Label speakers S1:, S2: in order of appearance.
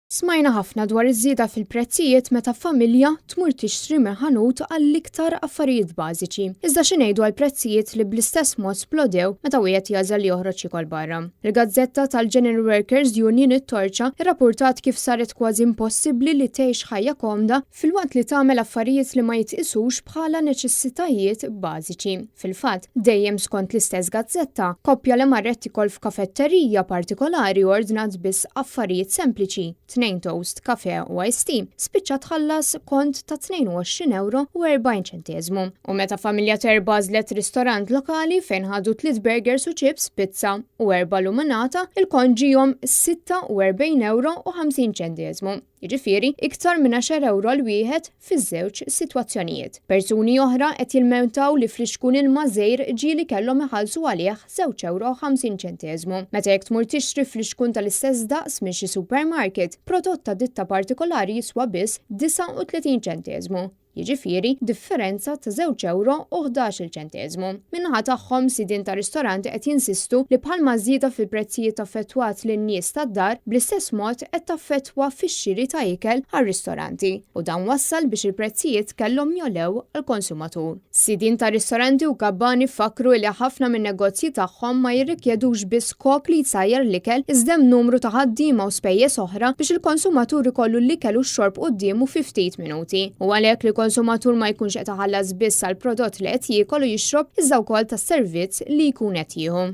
S1: Smajna ħafna dwar iż-żieda fil-prezzijiet meta familja tmur tixtri minn ħanut għall-iktar affarijiet bażiċi. Iżda xi ngħidu għall-prezzijiet li bl-istess mod splodew meta wieħed jagħżel li joħroġ jiekol barra? Il-gazzetta tal-General Workers Union It-Torċa rrappurtat kif saret kważi impossibbli li tgħix ħajja komda filwaqt li tagħmel affarijiet li ma jitqisux bħala neċessitajiet bażiċi. Fil-fatt, dejjem skont l-istess gazzetta, koppja li marret tiekol f'kafetterija partikolari u ordnat biss affarijiet sempliċi, tnejn toast, kafè u iced tea, spiċċat tħallas kont ta' 22 ewro u 40 ċenteżmu. U meta familja t'erbgħa għażlet ristorant lokali fejn ħadu tliet burgers u chips, pizza u erba' luminata, il-kont ġiehom 46 ewro u 50 ċenteżmu. Jiġifieri, iktar minn għaxar ewro għal wieħed fiż-żewġ sitwazzjonijiet. Persuni oħra qed jilmentaw li flixkun ilma żgħir ġieli kellhom iħallsu għalih żewġ ewro u 50 ċenteżmu. Meta jekk tmur tixtri flixkun tal-istess daqs minn xi supermarket, prodott ta' ditta partikolari jiswa biss 39 ċenteżmu. Jiġifieri, differenza ta' żewġ ewro u ħdax-il ċenteżmu. Min-naħa tagħhom, sidien ta' ristoranti qed jinsistu li bħalma ż-żieda fil-prezzijiet affettwat lin-nies tad-dar, bl-istess mod qed taffettwa fix-xiri ta' ikel għar-ristoranti u dan wassal biex il-prezzijiet kellhom jogħlew għall-konsumatur. Sidien ta' ristoranti u kabbani fakkru li ħafna min-negozji tagħhom ma jirrikjedux biss kok li jsajjar l-ikel iżda hemm numru ta' ħaddiema u spejjeż oħra biex il-konsumatur ikollu l-ikel u x-xorb quddiemu fi ftit minuti. U għalhekk li l-konsumatur ma jkunx qed iħallas biss għall-prodott li qed jiekol u jixrob iżda wkoll tas-servizz li jkun qed jieħu.